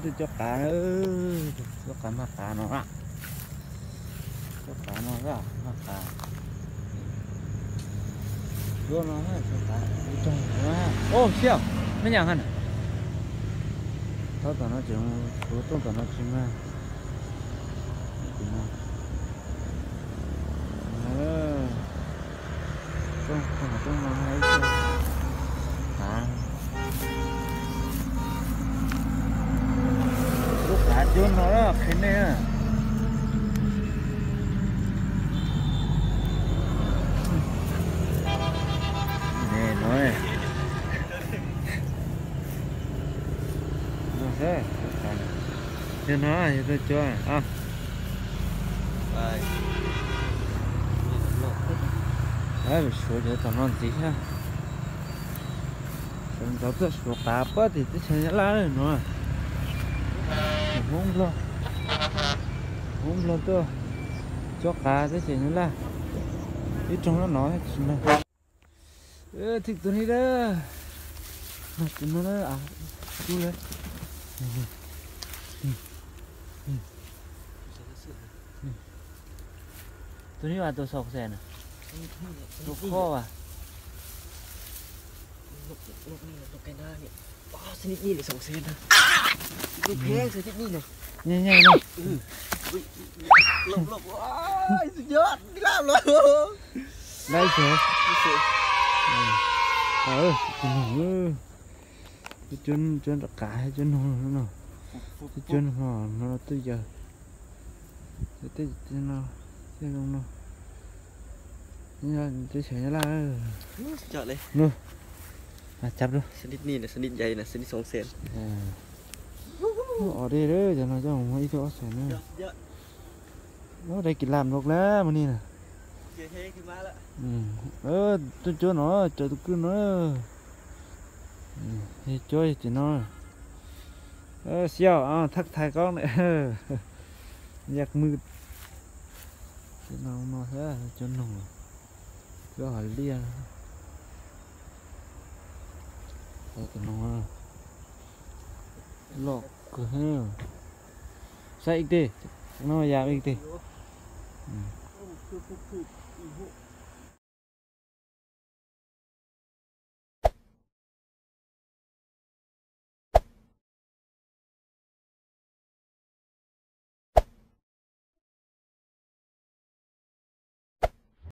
Cov qav, cov qav mag qav no, cov qav no mag qav. Cov no, cov qav, ub, xiab, me nyuam ha na. Thab tom no tseem, kuv rooj tom no tsis mag. Rooj, rooj no ib tug qav. Lub qav cuab no qhia nej. No, no, yog no yog tus cuab. Suav cov tom no ntxiv thiab. Suav ntxov tuaj suav qav puag tim teb chaws Nyab Laj no. Hmoob Nplog, Hmoob Nplog tuaj cuab qav teb chaws Nyab Laj. Ib rooj no no tsis mag. Thib tus ni, tus no, tus ni vas tus xaus xes na, tus khob vas. Nyiaj nyiaj no. Laj xwb. Tus noog, tus cuab nrov qav, cuab noog no, tus cuab noog no twb yog tej no, tej zoo no, teb chaws Nyab Laj. Cov no, os, dej, cov no coj mus muag ib tug ob xees na. Ub, dai kis lam loj na, mus ni na. Tus cuab no, cov tus kwj no. Cuab yog ces no. Xiab, thaj thais koj ne. Yaj mwj. Tej no no thiab, cuab noog, cuab hav liaj. Tus no loj kawg. Saib ib teg, no yam ib teg.